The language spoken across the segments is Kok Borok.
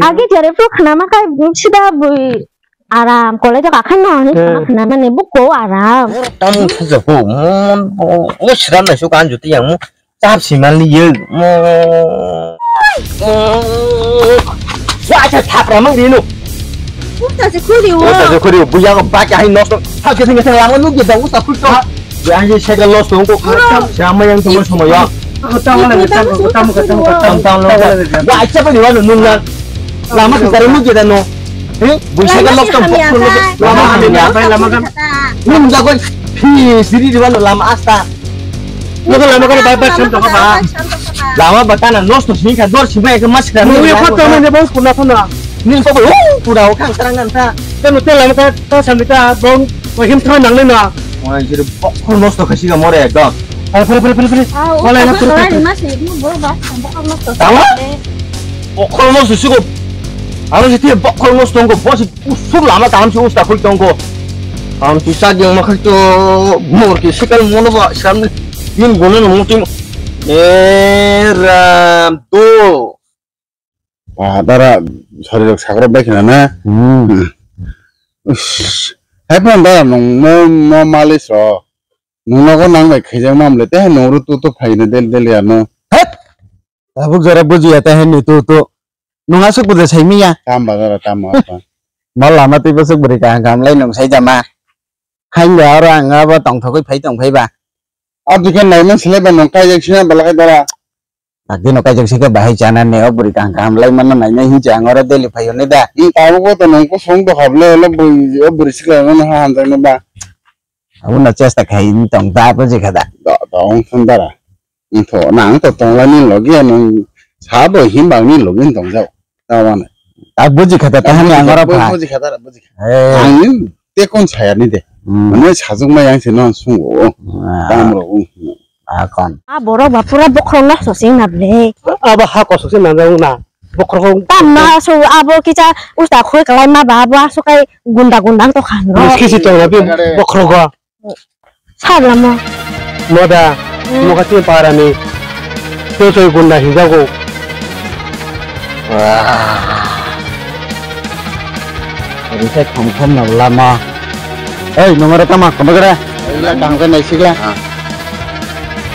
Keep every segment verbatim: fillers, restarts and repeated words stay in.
Agi jare pro khna ma kai sida bui aram kole to kakhai no ni khna khna mane buko aram. Tam khaja ko mon o siram na su kan juti yang mo. Chap simal ni yeng mo. Wa cha thap ra mang ri no. Uta se khuri wo. Uta se khuri wo buya ko ba ka hai nosto. Ha ke thang ke thang lang nu ge da uta khuri to. Yang je se ga los tong ko. Sama yang tong sama ya. Tam tam lo. Wa cha pa ni wa no nung na. Lama ke sare nu ge da no. He? Buisa ga los tong ko. Lama hamya. Lama kan. Nung ja ko. Phi siri di wa lama asta. Nokha lama kana bai bai sam tongkha ba. Lama ba kana nosto sini kha dor sini bai kha mas kha. Nung ya photo mane bong kuna phano. Nini photo pura o khang sarang nan tha. Teno te lama ka ta samita bong wa him thang nang le na. Wah, jadi bokhol nosto kha siga more ekdom. Pale pale pale pale pale. Wala na pura. Mas ni boro ba bokhol nosto. Tama? Bokhol nosto sigo. Aro jiti bokhol nosto ko bosi Usuk lama kaham si usta khui tongko. Kaham si sa jeng makhai to mor ke sikal mono ba sam min gono no mutim. E ram to. Wah, dara sari rok sakro bai khna na. Hmm. Ush. Hai pon dara nung mo mo malis ro. Nung nogo nang bai khaijak mam le te nung ru tu tu phai na del del ya no. Hat. Tabuk jora bujiya ta hen ni tu tu. Nung asuk buja sai miya. Tam bazar tam apa. Mo lama twi bwswk bwrwi kaham kaham lai nung sai jama. Hain da oro ang abo tongthogwi phai tong phai ba. Abdi khe naiman selai ba nung kaijak sina bala khai dara. Abdi no kaijak sika bahai chana ne o bwrwi kaham kaham lai mano nainai hincha ang oro daily phai hwnwi da. Hmm, tabuk bo to nung kusung do khable lo bwrwi o bwrwi sikla no ha hamjak no ba. Abo no chesta khai tong da buji kha da. Da da ong thun dara. Wngtho, nang to tongla ni logi ya, nung sa bo himba ni logi tong jao. Tamane. Ta buji khata ta hani ang oro pha. Buji khata, buji khata. Eh. Ang ni te kon saya ni de. Hmm. Mane sajung ma yang se non sungo. Ah. Tam ro ung. Ah, kon. A borok ba pura bokhorok no sosing na ble. Abo ha ko sosing na jao na. Bokhorok. Tam na so abo kicha usta khoi kalai ma ba abo aso kai gunda gunda to khan ro. Kisi tong na bi bokhorok. Sar lama. Moda, hmm. Mokati parani. Tei tei gunda hinjago. Wah. Ori sai khom khom na lama. Ei, nungara tama khom gara. Ila kang ka nai sigla. Ah.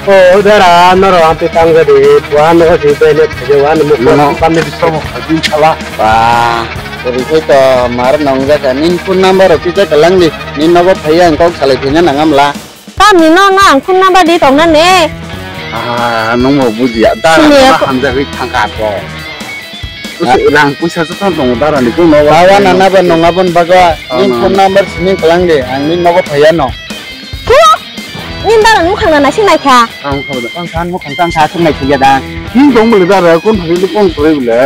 Oh, dara, noro ampe tang jadi. Buah no si bele, buah no mukha, no. Pamit somo. Adin sala. Wah. Ori sai to mar nong jaga. Nin phone number o kisa kalang di. Nin nogo phaiya ang kok salai phina nangam la. Tamni no, no ang phone number di tong na ne. Ah, nung bo bujiya. Dara ni no hamjagwi thangkha to. Rang puisa sa tong dara ni kung no. Bawa nana ba nung abon baga. Nin phone number sini kalang di. Ang nin nogo phaiya no. Nin dara nung khang na nasi naikha. Ang khang tang sa sung nai khiya da. Nin tong bole dara kon phari ni kon kore bole.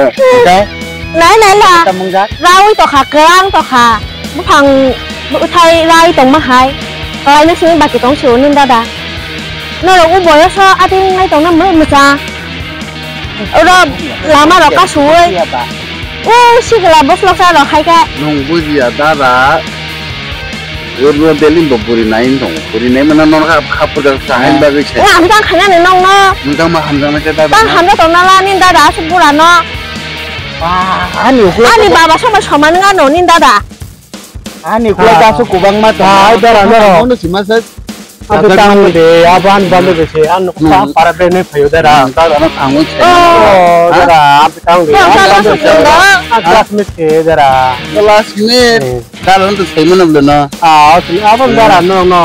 Nai nai la. Rawi to kha, kerang to kha. Buphang buthai rai tong ma hai. Kalai no sini baki tong sio nin dada. Norok u boyoso ati nai tong na mui mucha. Oro lama rok ka suwi. U sikla boslok sa rok hai ka. Nung bujiya dada. Oro belin bo buri nai tong. Buri nai mana non ka khapur ka kahai bagwi se. Ang tang khana ni nong no. Nung tang ma hamjang na ke dada. Tang hamjang tong na la nin dada asuk bura no. Ani ukla ani baba sama sama nang ano nin dada. Ani ukla kasu kubang ma to. Ai dara no. Ono sima sa. Abi tang de aban bando de se an pa para de ne phayo dara. Dara no tang se. Oh dara abi tang de. Classmate ke dara. Classmate. Dara no sai mano bdo no. Ah, abang dara no no.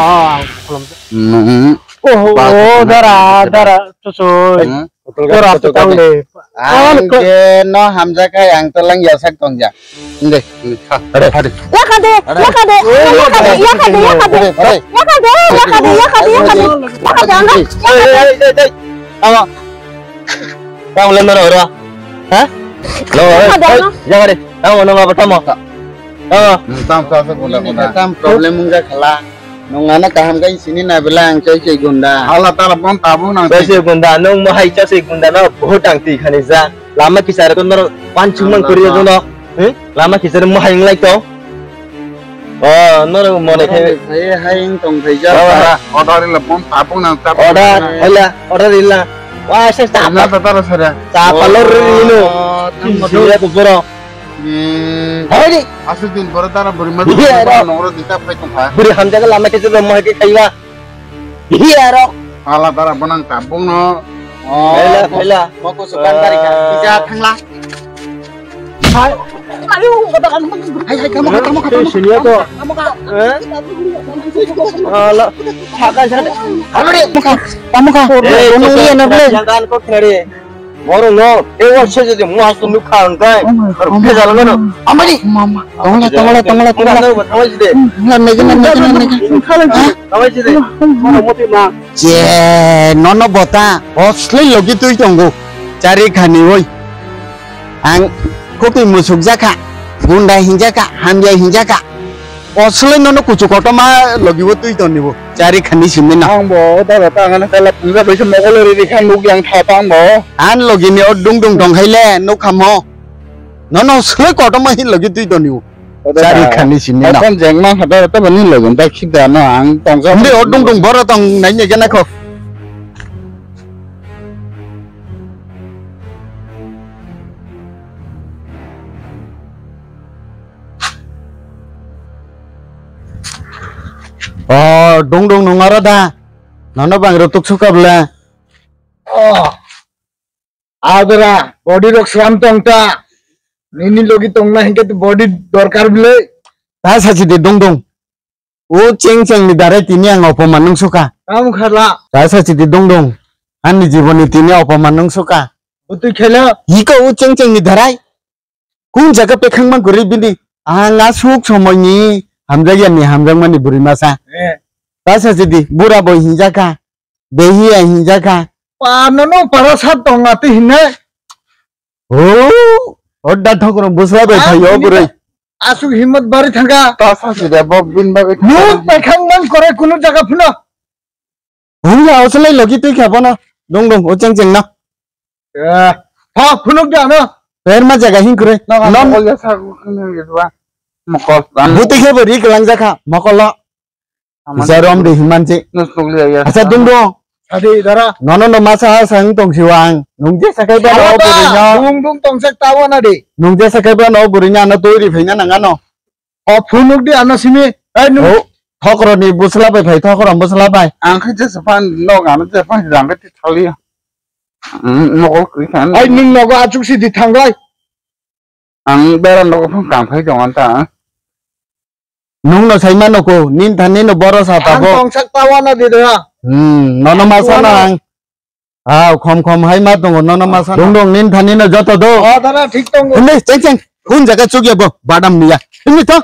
Oh dara dara to so. Ora putang de. Ang je no hamjak hai ang to lang yasak tong ja. Inde, inde, ha, hade, hade. Yakade, yakade, yakade, yakade, yakade. Yakade, yakade, yakade, yakade, yakade, ano. Ei, ei, ei, ei. Tamo. Tamo le mero ro. Ha? Lo, ei, yakade. Tamo no ngapa tamo? Tamo. Tam, tam, tam, tam, tam. Problem mungga khala. Nung ano kaham kai sini na bela ang chai chai gunda. Allah taala bon tabuk nang chai chai gunda. Nung mohai chai chai gunda no bahut ang twi khani ja. Lama kisa rok no wansuk mang kori no. He? Lama kisa rok mohai nglai to. Oh, no mone khai. Hai hai ing tong khai ja. Order ila bon tabuk nang tabuk. Order ila, order ila. Wa sa sa. Na ta ta sara. Sa palor ri no. Sini ko boro. Eh, Hoi di. Aswk din boro dara bwrwi ma Iya, dara ro. Nongro dita phai tongkha. Bwrwi hamjaga lama khe joto mohai khe khaiba. Iya, ro. Pala dara bonang tabung no. Oh. Phaila, phaila. Moko sukan dari ka. Bisa thangla. Hai. Ayo, kata kan. Hai, hai, kamu, kamu, kamu. Sini ya, kok. Kamu, kamu. Eh? Alah, saka, saka. Kamu deh, kamu, kamu, kamu. Eh, Kamu iya, nak, boleh? Jangan kau kena deh. Moro no, e wal se je mo hasto nuk kha ang kai. Oh my God. Phe jalo no. Amari. Mama. Tongla, tongla, tongla, tongla. Tawai jide. Na mege, na mege, na mege. Tawai jide. Moro moti ma. Je, nono bota. Oslai logi twi tongo. Chari khani oi. Ang kopi musuk jakha. Gunda hinjakha, hamya hinjakha. Oslai nono kuchu kotorma logi bo twi toni bo. Chari khani simi na. Ang bo dara ta ngana kala pungja bai se mogol ri ri khan nuk yang tha tang bo. An logi ni o dung dung tong khai le nuk khamo. Nono slai kotorma hin logi twi toni bo. Chari khani simi na. Kon jeng ma khata ta bani logi ta khida na ang tong sa. Amri o dung dung boro tong nai ne gana kho. O, dung dung nung aro da. Nono bang rw tuk suka bwle. O, adra, body rok slam tong ta. Nini logi tong na hinkhe body dorkar bwle. Ta sachi de dung dung. O cheng cheng ni darai tini ang opoman nung suka. Tamo khala. Ta sachi de dung dung. Ani jibon ni tini opoman nung suka. Butui khela. Iko o cheng cheng ni darai. Kun jaga pekhang man kwrwi bini. Ang aswk somoi ni hamjakya ni hamjakmani bwrwi masa. Eh. Ta sachi di, bura bo hinjakha. Behiya hinjakha. Pa nono para sa tong ati hinne. O, odda thokrom bwsla bai thaio bwrwi. Aswk himmat bari thangkha. Ta sachi de bo bin bagwi. Nuk pekhang man kwrwi kunu jaga phano. Hung ya, osolai logi twi kha bono. Dung dung, o cheng cheng no. Eh, ha, phunuk da no. Per ma jaga hin kure. No, no, non mokol ya sa, mokol. Buti khe bo ri kelang jakha, mokol lo. Amani. Bisa rom de himan che. Nus nukli ya. Acha dung dung. Adi dara. Nono no masa ha sang tong siwang. Nung je sakai ba no buri no. Dung dung tong sak tawa na de. Nung je sakai ba no buri no, ano twi ri phaina nang ano. O phunuk di ano simi. Ai nung. O, thokro ni bwsla bai phai, thokro bwsla bai. Ang khe jesa phan nog ano jesa phan jang khe thali. Nokol kri khan. Ai nung nogo achuk si di thanglai. Ang bera nogo phang kang phai jong anta. Nung no sai mano ko, nin thani no boro sa ta bo. Ang tongsak tawa na di da. Hmm, nono ma sa na ang. Ah, khom khom hai ma tongo, nono ma sa. Dung dung nin thani no joto do. Oh, dara thik tongo. Hindi, cheng cheng. Kun jaga chuk ya bo, badam niya. Hindi to.